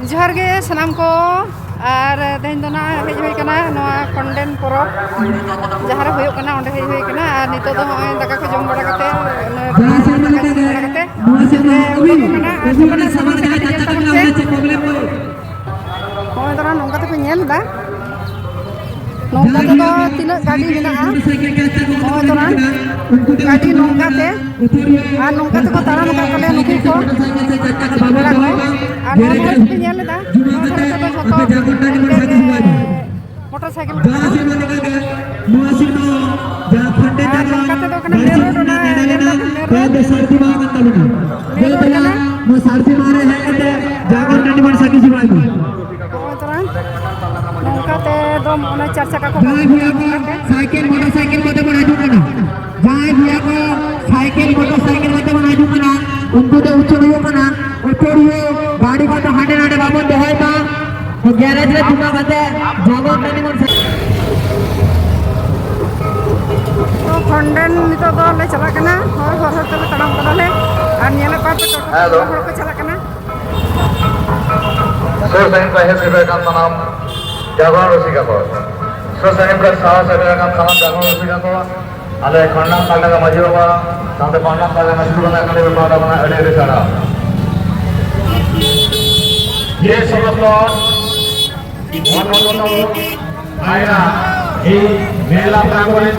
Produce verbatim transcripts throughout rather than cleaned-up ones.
ᱡᱚᱦᱟᱨ ᱜᱮ ᱥᱟᱱᱟᱢ ᱠᱚ᱾ ᱟᱨ ᱛᱮᱦᱮᱧ ᱫᱚ ᱱᱟᱜ ᱦᱮᱡ ᱦᱩᱭ ᱠᱟᱱᱟ ᱱᱚᱣᱟ ᱠᱷᱚᱱᱰᱮᱱ ᱯᱚᱨᱚᱵᱽ ᱡᱟᱦᱟᱸ ᱨᱮ ᱦᱩᱭᱩᱜ ᱠᱟᱱᱟ, ᱚᱸᱰᱮ ᱦᱮᱡ ᱦᱩᱭ ᱠᱟᱱᱟ᱾ ᱟᱨ ᱱᱤᱛᱚᱜ ᱫᱚ ᱱᱚᱜᱼᱚᱭ ᱫᱟᱠᱟ ᱠᱚ ᱡᱚᱢ ᱵᱟᱲᱟ ᱠᱟᱛᱮ, ᱚᱱᱟ ᱫᱟᱠᱟ ᱡᱚᱢ ᱵᱟᱲᱟ ᱠᱟᱛᱮ ᱞᱮ ᱩᱰᱩᱠ ᱟᱠᱟᱱᱟ᱾ ᱟᱨ ᱡᱚᱠᱷᱚᱱ ᱥᱟᱢᱟᱝ ᱠᱟᱹᱴᱤᱡ ᱧᱮᱞ ᱛᱟᱵᱚᱱ ᱯᱮ᱾ ᱱᱚᱜᱼᱚᱭ ᱛᱚᱨᱟ ᱱᱚᱝᱠᱟ ᱛᱮᱠᱚ ᱧᱮᱞ ᱮᱫᱟ᱾ ᱱᱚᱝᱠᱟ ᱛᱮᱫᱚ ᱛᱤᱱᱟᱹᱜ ᱜᱟᱹᱰᱤ ᱢᱮᱱᱟᱜᱼᱟ, ᱱᱚᱜᱼᱚᱭ ᱛᱚᱨᱟ ᱜᱟᱹᱰᱤ ᱱᱚᱝᱠᱟ ᱛᱮ, ᱟᱨ ᱱᱚᱝᱠᱟ ᱛᱮᱠᱚ ᱛᱟᱲᱟᱢ ᱟᱠᱟᱫ ᱛᱟᱞᱮᱭᱟ ᱱᱩᱠᱩ ᱠᱚ, ᱠᱚᱲᱟ ᱠᱚ᱾ ᱟᱨ ᱱᱚᱣᱟ ᱫᱷᱟᱨᱮ ᱫᱚᱯᱮ ᱧᱮᱞ ᱮᱫᱟ, ᱱᱚᱣᱟ ᱫᱷᱟᱨᱮ ᱛᱮᱫᱚ ᱡᱷᱚᱛᱚ ᱢᱚᱴᱚᱨ ᱥᱟᱭᱠᱮᱞ ᱠᱚ ᱠᱟᱱᱟ᱾ ᱱᱚᱣᱟ ᱥᱤᱨᱢᱟ ᱱᱚᱝᱠᱟ ᱛᱮᱫᱚ ᱠᱟᱱᱟ ᱢᱮᱱ ᱨᱳᱰ, ᱚᱱᱟ ᱧᱮᱞ ᱫᱟᱯᱮ ᱢᱮᱱ ᱨᱳᱰ, ᱥᱟᱹᱨᱫᱤ ᱢᱟᱦᱟ ᱠᱟᱱ ᱛᱟᱵᱚᱱᱟ᱾ ᱢᱮᱱ ᱨᱳᱰ ᱠᱟᱱᱟ᱾ ᱱᱚᱣᱟ ᱥᱟᱹᱨᱫᱤ ᱢᱟᱦᱟ ᱨᱮ ᱦᱮᱡ ᱠᱟᱛᱮ ᱡᱟᱜᱚᱨ ᱴᱟᱺᱰᱤ ᱵᱚᱱ ᱥᱟᱹᱠᱷᱤ ᱥᱚᱵᱷᱟᱭ ᱢᱟ᱾ ᱱᱚᱜᱼᱚᱭ ᱛᱚᱨᱟ ᱱᱚᱝᱠᱟ ᱛᱮ ᱫᱚ ᱢᱟᱱᱮ ᱪᱟᱨ ᱪᱟᱠᱟ ᱠᱚ ᱵᱟᱝ ᱦᱩᱭᱩᱜ ᱠᱟᱱᱟ᱾ ᱥᱟᱭᱠᱮᱞ, ᱢᱚᱴᱚᱨ ᱥᱟᱭᱠᱮᱞ ᱠᱚᱛᱮ ᱵᱚᱱ ᱦᱤᱡᱩᱜ ᱠᱟᱱᱟ᱾ ᱡᱟᱦᱟᱸᱭ ᱵᱚᱭᱦᱟ ᱠᱚ ᱥᱟᱭᱠᱮᱞ, ᱢᱚᱴᱚᱨ ᱥᱟᱭᱠᱮᱞ ᱠᱚᱛᱮ ᱵᱚᱱ ᱦᱤᱡᱩᱜ ᱠᱟᱱᱟ, ᱩᱱᱠᱩ ᱫᱚ ᱩᱪᱟᱹᱲ ᱦᱩᱭᱩᱜ ᱠᱟᱱᱟ᱾ ᱟᱹᱛᱷᱟᱹᱲᱤᱭᱟᱹ ᱜᱟᱹᱰᱤ ᱠᱚᱫᱚ ᱦᱟᱸᱰᱮ ᱱᱟᱰᱮ ᱵᱟᱵᱚᱱ ᱫᱚᱦᱚᱭ ᱢᱟ᱾ ᱜᱮᱨᱮᱡᱽ ᱨᱮ ᱫᱩᱲᱩᱵ ᱠᱟᱛᱮ ᱡᱚᱜᱚᱱ ᱴᱟᱺᱰᱤ ᱵᱚᱱ ᱥᱮ- ᱛᱚ ᱠᱷᱚᱱᱰᱮᱱ ᱱᱤᱛᱚᱜ ᱫᱚ ᱞᱮ ᱪᱟᱞᱟᱜ ᱠᱟᱱᱟ᱾ ᱦᱚᱨ, ᱦᱚᱨ, ᱦᱚᱨ ᱛᱮᱞᱮ ᱛᱟᱲᱟᱢ ᱠᱟᱫᱟ ᱞᱮ᱾ ᱟᱨ ᱧᱮᱞᱮᱫ ᱠᱚᱣᱟ ᱯᱮ ᱴᱳᱴᱳ ᱦᱮᱞᱳ᱾ ᱦᱚᱲ ᱠᱚ ᱪᱟᱞᱟᱜ ᱠᱟᱱᱟ᱾ ᱥᱩᱨ ᱥᱟᱺᱜᱤᱧ ᱠᱷᱚᱱ ᱦᱮᱡ ᱥᱮᱴᱮᱨ ᱟᱠᱟᱱ ᱥᱟᱱᱟᱢ ᱡᱟᱜᱚᱨᱚᱱ ᱨᱩᱥᱤᱠᱟ ᱠᱚ, ᱥᱩᱨ ᱥᱟᱺᱜᱤᱧ ᱠᱷᱚᱱ ᱥᱟᱶ ᱥᱮᱴᱮᱨ ᱟᱠᱟᱱ ᱥᱟᱱᱟᱢ ᱡᱟᱜᱚᱨᱚᱱ ᱨᱩᱥᱤᱠᱟ ᱠᱚ, ᱟᱞᱮ ᱠᱷᱚᱱᱰᱟᱱ ᱯᱟᱦᱴᱟ ᱢᱟᱹᱡᱷᱤ ᱵᱟᱵᱟ ᱥᱟᱶᱛᱮ ᱠᱷᱚᱱᱰᱟᱱ ᱯᱟᱦᱴᱟ ᱢᱟᱹᱡᱷᱤ ᱵᱟᱵᱟ ᱠᱷᱚᱱᱰᱟᱱ ᱯᱟᱦᱴᱟ ᱠᱷᱚᱱᱟᱜ ᱟᱹᱰᱤ ᱟᱹᱰᱤ ᱥᱟᱨᱦᱟᱣ᱾ ᱡᱮ ᱥᱚᱢᱚᱥᱛᱚ ᱚᱱᱚᱱᱛᱚ ᱵᱷᱟᱭᱨᱟ এই মেলা প্রাঙ্গণে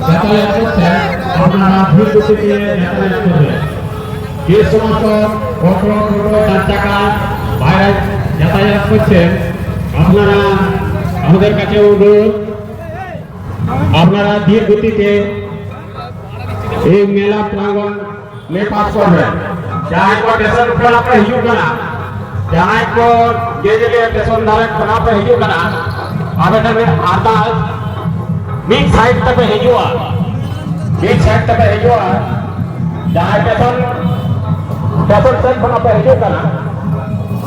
যাতায়াত করছেন, আপনারা ধীর গতিতে যাতায়াত করবেন। যে সমস্ত অটো, টোটো, চার চাকা ভাইরা যাতায়াত করছেন, আপনারা, আমাদের কাছে অনুরোধ, আপনারা ধীর গতিতে এই মেলা প্রাঙ্গণ ᱞᱮ ᱯᱟᱥ ᱠᱚᱨᱮ ᱡᱟᱦᱟᱸᱭ ᱠᱚ ᱥᱴᱮᱥᱚᱱ ᱠᱷᱚᱱᱟᱜ ᱯᱮ ᱦᱤᱡᱩᱜ ᱠᱟᱱᱟ, ᱡᱟᱦᱟᱸᱭ ᱠᱚ ᱡᱮ ᱡᱮ ᱥᱴᱮᱥᱚᱱ ᱫᱷᱟᱨᱮ ᱠᱷᱚᱱᱟᱜ ᱯᱮ ᱦᱤᱡᱩᱜ ᱠᱟᱱᱟ, ᱟᱯᱮ ᱴᱷᱮᱱ ᱟᱨᱫᱟᱥ ᱢᱤᱫ ᱥᱟᱭᱤᱰ ᱛᱮᱯᱮ ᱦᱤᱡᱩᱜᱼᱟ, ᱢᱤᱫ ᱥᱟᱭᱤᱰ ᱛᱮᱯᱮ ᱦᱤᱡᱩᱜᱼᱟ᱾ ᱡᱟᱦᱟᱸᱭ ᱥᱴᱮᱥᱚᱱ, ᱥᱴᱮᱥᱚᱱ ᱥᱮᱫ ᱠᱷᱚᱱᱟᱜ ᱯᱮ ᱦᱤᱡᱩᱜ ᱠᱟᱱᱟ,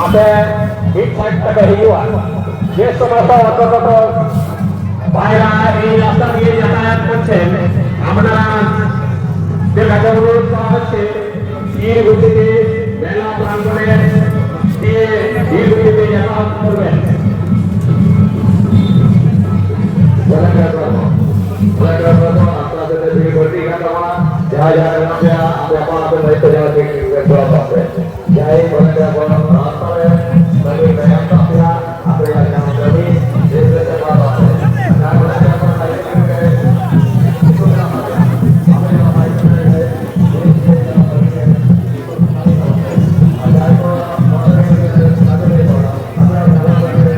ᱟᱯᱮ ᱢᱤᱫ ᱥᱟᱭᱤᱰ ᱛᱮᱯᱮ ᱦᱤᱡᱩᱜᱼᱟ᱾ ᱡᱮ ᱥᱚᱢᱚᱥᱛᱚ ᱚᱴᱳ ᱴᱳᱴᱳ ভাইরা এই রাস্তা দিয়ে যাতায়াত করছেন, আপনারা যে কাজগুলো হচ্ছে তীর গতিতে মেলা প্রাঙ্গণে ᱵᱚᱞᱮ ᱠᱚ, ᱵᱚᱞᱮ ᱠᱚ, ᱟᱯᱱᱟᱨ ᱛᱮ ᱵᱷᱤᱲ ᱵᱟᱹᱲᱛᱤ ᱠᱟᱱ ᱛᱟᱵᱚᱱᱟ᱾ ᱡᱟᱦᱟᱸᱭ ᱡᱟᱦᱟᱸ ᱨᱮ ᱢᱮᱱᱟᱜ ᱯᱮᱭᱟ, ᱟᱯᱮ ᱟᱯᱟᱱ ᱟᱯᱤᱱ ᱫᱟᱭᱤᱛᱛᱚ ᱡᱟᱦᱟᱸ ᱴᱷᱤᱠ ᱴᱷᱤᱠ ᱯᱮ ᱠᱚᱨᱟᱣ ᱛᱟᱯᱮ᱾ ᱡᱟᱦᱟᱸᱭ ᱵᱚᱞᱮ ᱠᱚ, ᱨᱟᱥᱛᱟ ᱨᱮ ᱵᱟᱹᱜᱤ ᱢᱮᱱᱟᱜ ᱛᱟᱯᱮᱭᱟ, ᱟᱯᱮᱭᱟᱜ ᱡᱟᱦᱟᱸ ᱠᱟᱹᱢᱤ, ᱵᱮᱥ ᱵᱮᱥ ᱛᱮ ᱠᱚᱨᱟᱣ ᱛᱟᱯᱮ᱾ ᱡᱟᱦᱟᱸᱭ ᱵᱚᱞᱮ ᱠᱚ, ᱫᱟᱭᱤᱛᱛᱚ ᱨᱮ ᱢᱮᱱᱟᱜ ᱛᱟᱯᱮᱭᱟ, ᱟᱯᱮ ᱡᱟᱦᱟᱸ ᱫᱟᱭᱤᱛᱛᱚ ᱨᱮ